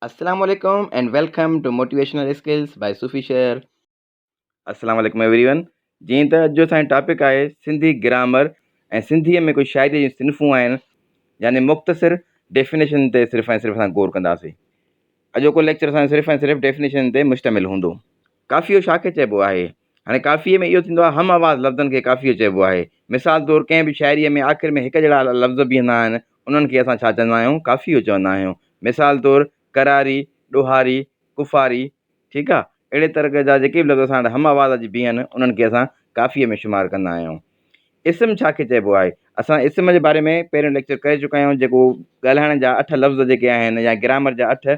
السلام عليڪم and welcome to motivational skills by Sufi Shar. السلام عليڪم ايوري ون جيئن ته اڄ جو اسان جو ٽاپڪ آهي سنڌي گرامر ۽ سنڌيء ۾ ڪجهه شاعريء جون صنفون آهن يعني مختصر ڊيفينيشن تي صرف ۽ صرف اسان غور ڪنداسين اڄوڪو ليڪچر اسان جو صرف ۽ صرف ڊيفينيشن تي مشتمل هوندو قافيو ڇا کي چئبو آهي هاڻي قافيي ۾ اهو ٿيندو آهي هم آواز لفظن کي قافيو چئبو آهي. مثال طور ڪنهن به شاعريء ۾ آخر ۾ هڪ جهڙا لفظ بيهندا آهن، انهن کي اسان ڇا چوندا آهيون؟ قافيو چوندا آهيون. مثال طور قراري، ڏوهاري، ڪفاري، ٺيڪ آ. اهڙي طرح جا جيڪي به لفظ اسان وٽ هم آواز اچي بيهن، انهن کي اسان قافيي ۾ شمار ڪندا آهيون. اسم ڇا کي چئبو آهي؟ اسان اسم جي باري ۾ پهريون ليڪچر ڪري چڪا آهيون جيڪو ڳالهائڻ جا اٺ لفظ جيڪي آهن يا گرامر جا اٺ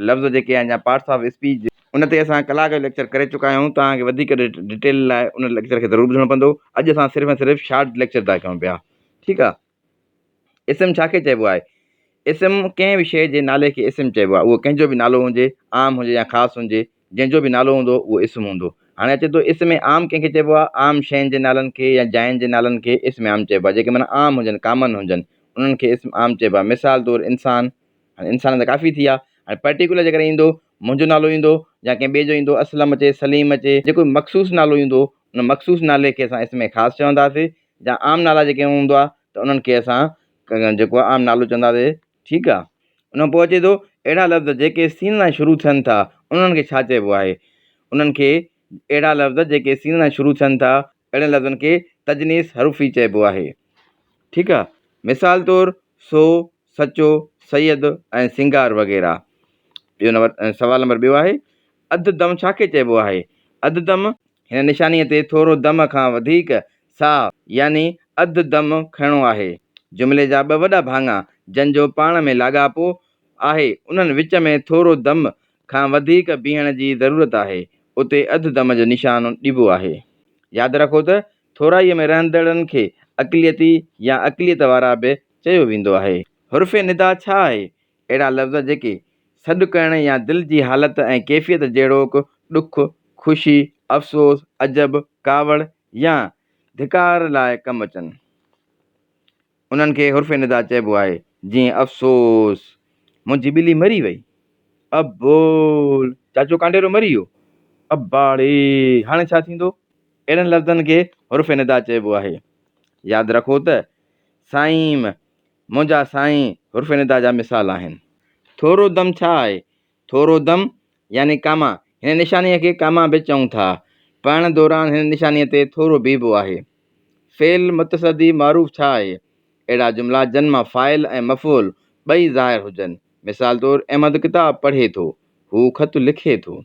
لفظ جيڪي آهن يا پارٽس آف اسپيچ ان تي اسان ڪلاڪ جو ليڪچر ڪري چڪا آهيون توهان کي وڌيڪ ڊيٽيل لاء ان ليڪچر کي ضرور ٻڌڻو پوندو اڄ اسان صرف ۽ صرف شارٽ ليڪچر ٿا ڪيون پيا ٺيڪ آهي اسم ڇا کي چئبو آهي اسم ڪنهن به شيء جي نالي کي اسم چئبو آهي اهو ڪنهن جو به نالو هجي عام هجي يا خاص هجي جنهن جو به نالو هوندو اهو اسم هوندو هاڻي اچي ٿو اسم عام ڪنهن کي چئبو آهي عام شين جي نالن کي يا جاين جي نالن کي اسم عام چئبو آهي جيڪي معنيٰ عام هجن ڪامن هجن انهن کي اسم عام چئبو آهي مثال طور انسان هاڻي انسان ته ڪافي ٿي ويا هاڻي پرٽيڪولر جيڪڏهن ايندو منهنجو نالو ايندو يا ڪنهن ٻئي جو ايندو اسلم اچي سليم اچي جيڪو مخصوص نالو ايندو ان مخصوص نالي کي اسان اسم خاص چونداسي يا عام نالا جيڪي هوندو آهي ته انهن کي اسان جيڪو عام نالو چونداسي ٺيڪ آهي ان کان پوء اچي ٿو اهڙا لفظ جيڪي سين سان شروع ٿين ٿا انهن کي ڇا چئبو آهي انهن کي اهڙا لفظ جيڪي سين سان شروع ٿين ٿا اهڙن لفظن کي تجنيس حرفي چئبو آهي ٺيڪ آهي مثال طور سو، سچو، سيد ۽ سينگار وغيره. ٻيو نمبر سوال نمبر ٻيو آهي، اڌ دم ڇا کي چئبو آهي؟ اڌ دم هن نشانيء تي ٿورو دم کان وڌيڪ ساهه يعني اڌ دم کڻڻو آهي. جملي جا ٻه وڏا ڀاڱا جن جو پاڻ ۾ لاڳاپو آهي انهن وچ ۾ ٿورو دم کان وڌيڪ بيهڻ جي ضرورت آهي اتي اڌ دم جو نشان ڏبو آهي. ياد رکو ته ٿورائيء ۾ رهندڙن کي اقليتي يا اقليت وارا به چيو ويندو آهي. حرف ندا ڇا آهي؟ اهڙا لفظ جيڪي سڏ ڪرڻ يا دل جي حالت ۽ ڪيفيت جهڙوڪ ڏک، خوشي، افسوس، عجب، ڪاوڙ يا ڌڪار لاء ڪم اچن. انهن کي حرف ندا چئبو آهي. جيئن افسوس! منهنجي ٻلي مري وئي. ابول! چاچو ڪانڊيرو مري ويو. اباڙي! هاڻي ڇا ٿيندو؟ اهڙن لفظن کي حرف ندا چئبو آهي. ياد رکو ته سائينم، منهنجا سائين حرف ندا جا مثال آهن. ٿورو دم ڇا آهي؟ ٿورو دم يعني ڪاما، هن نشانيء کي ڪاما به چئون ٿا. پڙهڻ دوران هن نشانيء تي ٿورو بيهبو آهي. فعل متصدي معروف ڇا آهي؟ اهڙا جملا جن مان فاعل ۽ مفعول ٻئي ظاهر هجن. مثال طور، احمد ڪتاب پڙهي ٿو. هو خط لکي ٿو.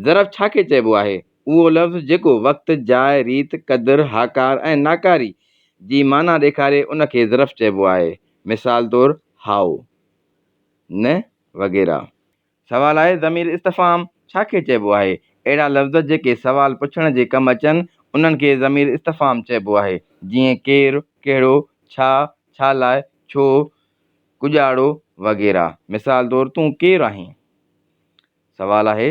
ظرف ڇا کي چئبو آهي؟ اهو لفظ جيڪو وقت، جاء، ريت، قدر، هاڪار ۽ ناڪاري جي معنيٰ ڏيکاري ان کي ظرف چئبو آهي. مثال طور، هائو. نه وغيره. سوال آهي ضمير استفهام ڇا کي چئبو آهي؟ اهڙا لفظ جيڪي سوال پڇڻ جي ڪم اچن انهن کي ضمير استفهام چئبو آهي جيئن ڪير، ڪهڙو، ڇا، ڇا لاء، ڇو، ڪڄاڙو وغيره. مثال طور تون ڪير آهين؟ سوال آهي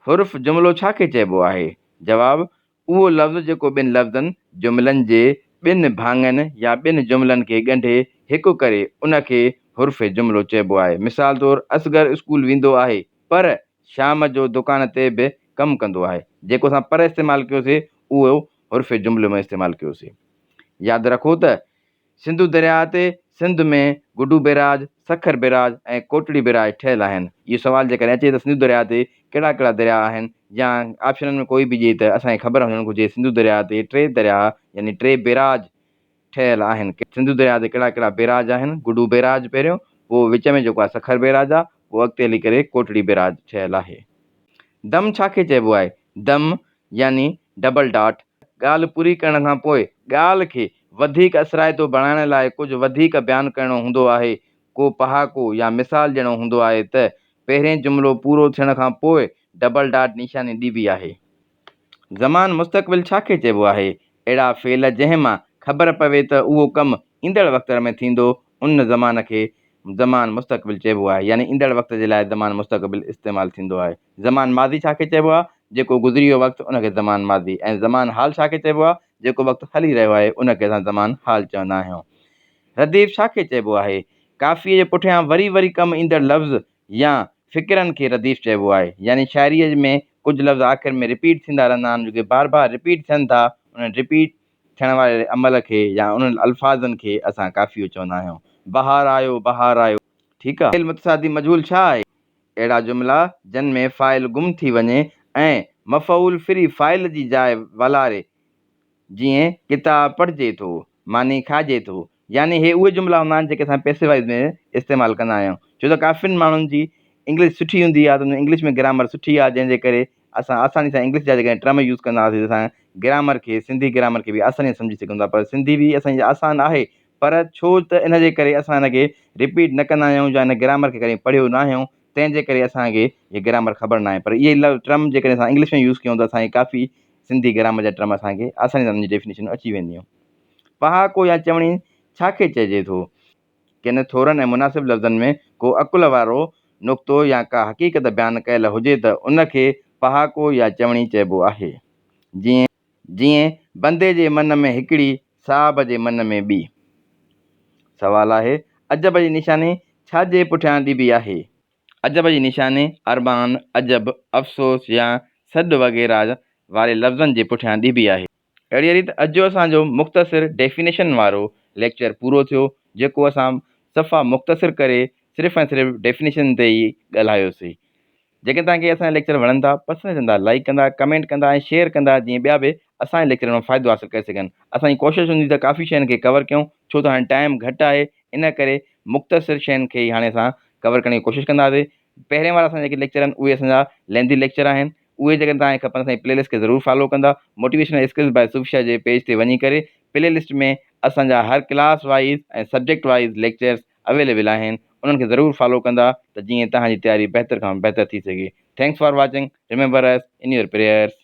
حرف جملو ڇا کي چئبو آهي؟ جواب، اهو لفظ جيڪو ٻن لفظن، جملن، جي ٻن ڀاڱن يا ٻن جملن کي ڳنڍي هڪ ڪري ان کي حرف جملو چئبو آهي. مثال طور اصغر اسڪول ويندو آهي پر شام جو دڪان تي به ڪم ڪندو آهي. جيڪو اسان پر استعمال ڪيوسي اهو حرف جملو ۾ استعمال ڪيوسي. ياد رکو ته سنڌو درياهه تي Sindh ۾ Guddu barrage, Sukkur barrage ۽ Kotri barrage ٺهيل آهن. اهو سوال جيڪڏهن اچي ته سنڌو درياهه تي ڪهڙا ڪهڙا درياهه آهن يا آپشنن ۾ ڪوئي به ڏئي ته اسان کي خبر هجڻ گهرجي سنڌو درياهه تي ٽي درياهه يعني ٽي بيراج ٺهيل آهن. سنڌو درياهه تي ڪهڙا ڪهڙا بيراج آهن؟ گڊو بيراج پهريون، پوء وچ ۾ جيڪو آهي سکر بيراج آهي، پوء اڳتي هلي ڪري ڪوٽڙي بيراج ٺهيل آهي. دم ڇا کي چئبو آهي؟ دم يعني ڊبل ڊاٽ، ڳالهه پوري ڪرڻ کان پوء ڳالهه کي وڌيڪ اثرائتو بڻائڻ لاء ڪجهه وڌيڪ بيان ڪرڻو هوندو آهي، ڪو پهاڪو يا مثال ڏيڻو هوندو آهي ته پهرين جملو پورو ٿيڻ کان پوء ڊبل ڊاٽ نشاني ڏبي آهي. زمان مستقبل ڇا کي چئبو آهي؟ اهڙا فعل جنهن مان خبر پوي ته اهو ڪم ايندڙ وقت ۾ ٿيندو، ان زمان کي زمان مستقبل چئبو آهي يعني ايندڙ وقت جي لاء زمان مستقبل استعمال ٿيندو آهي. زمان ماضي ڇا کي چئبو آهي؟ جيڪو گذري ويو وقت ان کي زمان ماضي ۽ زمان حال ڇا کي چئبو آهي؟ جيڪو وقت هلي رهيو آهي ان کي اسان زمان حال چوندا آهيون. رديف ڇا کي چئبو آهي؟ قافيي جي پٺيان وري وري ڪم ايندڙ لفظ يا فقرن کي رديف چئبو آهي. يعني شاعريء ۾ ڪجهه لفظ آخر ۾ رپيٽ ٿيندا رهندا آهن، جيڪي بار بار رپيٽ ٿين ٿا، انهن رپيٽ ٿيڻ واري عمل کي يا انهن الفاظن کي اسان قافيو چوندا آهيون. بهار آيو بهار آيو. ٺيڪ آ. فعل متصادي مجهول ڇا آهي؟ اهڙا جملا جن ۾ فاعل گم ٿي وڃي ۽ مفعول ڦري فاعل جي جاء والاري جيئن ڪتاب پڙهجي ٿو، ماني کائجي ٿو. يعني هي اهي جملا هوندا آهن جيڪي اسان پيسو وائيز ۾ استعمال ڪندا آهيون. ڇو ته ڪافين ماڻهن جي انگلش سٺي هوندي آهي ته انهن انگلش ۾ گرامر سٺي آهي جنهن جي ڪري اسان آساني سان انگلش جا جيڪڏهن ٽرم يوز ڪندا هئاسين ته اسان گرامر کي سنڌي گرامر کي به آساني سان سمجهي سگهون ٿا پر سنڌي به اسان جي آسان آهي پر ڇو ته ان جي ڪري اسان ان کي رپيٽ نه ڪندا آهيون يا ان گرامر کي ڪڏهن پڙهيو نه آهيون تنهن جي ڪري اسان کي هي گرامر خبر ناهي پر اهي لفظ ٽرم جيڪڏهن اسان انگلش ۾ يوز ڪيون ته اسان کي ڪافي سنڌي گرامر جا ٽرم اسان کي آساني سان ان جي ڊيفينيشن اچي وينديون. پهاڪو يا چوڻي ڇا کي چئجي ٿو؟ ڪن ٿورن ۽ مناسب لفظن ۾ ڪو عقل وارو نقطو يا ڪا حقيقت بيان ڪيل هجي ته ان کي پهاڪو يا چوڻي چئبو آهي. جيئن. جيئن، بندي جي من ۾ هڪڙي، صاحب جي من ۾ ٻي. سوال آهي، عجب جي نشاني ڇا جي پٺيان ڏبي آهي؟ عجب جي نشاني ارمان، عجب، افسوس يا سڏ وغيره واري لفظن جي پٺيان ڏبي آهي. اهڙيء ريت اڄ جو اسان جو مختصر ڊيفينيشن وارو ليڪچر پورو ٿيو، جيڪو اسان صفا مختصر ڪري صرف ۽ صرف ڊيفينيشن تي ئي ڳالهايوسي. جيڪڏهن توهان کي اسان جا ليڪچر وڻن ٿا، پسند اچن ٿا، لائيڪ ڪندا، ڪمينٽ ڪندا ۽ شيئر ڪندا جيئن ٻيا به اسان جي ليڪچرن مان فائدو حاصل ڪري سگهن. اسان جي ڪوشش هوندي ته ڪافي شين کي ڪور ڪيون، ڇو ته هاڻي ٽائيم گهٽ آهي ان ڪري مختصر شين کي ئي هاڻي اسان ڪور ڪرڻ جي ڪوشش ڪنداسي. پهرين وارا اسان جا جيڪي ليڪچر آهن اهي اسان جا لينڌي ليڪچر آهن اهي جيڪڏهن توهان کي کپن اسان جي پلي لسٽ کي ضرور فالو ڪندا. موٽيويشنل اسڪلز باء صوفي شاهه جي پيج تي وڃي ڪري پلي لسٽ ۾ اسان جا هر class wise ۽ subject wise lectures available آهن انهن کي ضرور فالو ڪندا ته جيئن توهان جي تياري بهتر کان بهتر ٿي سگهي. Thanks for watching remember us in your prayers.